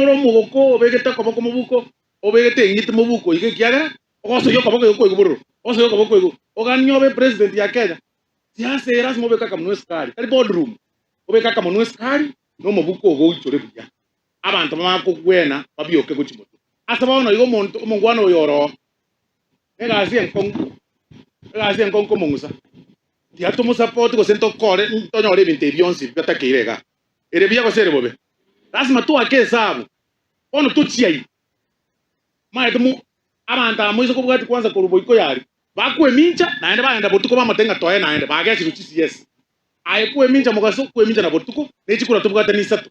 ore omogoko obegete okoboko mobuko, obegete eng'iti mobuko iga ekiagera ogosoyia okoboko igo koigwa bororo, ogosoyia okoboko igo, oganie obe president ya Kenya. Siasa eye lasima obeke akamonwa esukari, tari boardroom, obeke akamonwa esukari na omobuko ogo oichore buya, abanto bamanye kogwena babioke gochia motwe. Ase bono igo omonto omongwana oyo oroo, negasi enkong'u, egasi enkong'u komong'usa. Tiga tomosapoti gose ntokore ntonyore ebinto ebi bionsi batakeire igaa. Ere buya gose ere bobe? Lasima toake esabu, bono tochia ime. Omanyete mo abanto aba moise kobwatia kwanza korwa boiko yaria, bakwemincha naende bagenda botuko bamotebia ng'a toe naende, bagesirwe chisiesi. Aye kwemincha mogaso, kwemincha na botuko, ne chikura tobwate nisato.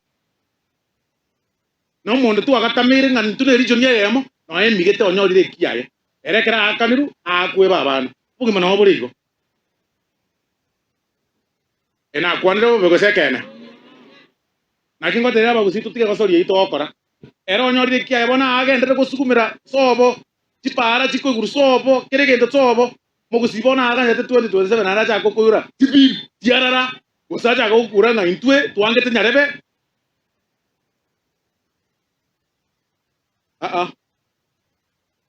Na omonto twagatameire ng'a intwe ne region eyemo, nonya emigete onyorire ekiaye. Ere ekero aakanirwe, aakweba abana. Obogima nabo bore igo. Nakwanire bobe gose ekeene? Naki ngoteebia abagusii totige gosoria eyio togokora. Ere onyorire ekiaye bono agenderere gosugumera sobo, chipaara chikoiguru sobo, kera egento sobo. Mogusii bono aganyete 2027 naende achake gokoigura chibill chiarara, gose achake gokura ng'a intwe twangete nyarebe. Aa,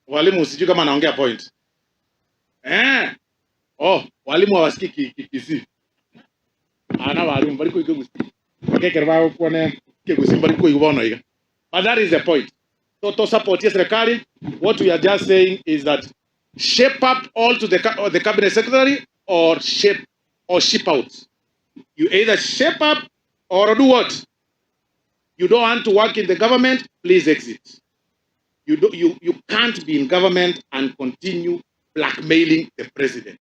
walimu sijui kama naongea point. Eh, oh, walimu hawasikii ki, ki, Kisii. Aa nabalimu mbari koigwa Ekegusii. Mpaka ekero bagokwana Ekegusii mbari koigwa bono iga. But that is the point. So to support eserekari, what we are just saying is that shape up all to the, ca- the cabinet secretary or shape or ship out. You either shape up or do what? You don't want to work in the government, please exit. You, do, you, you can't be in government and continue blackmailing the president.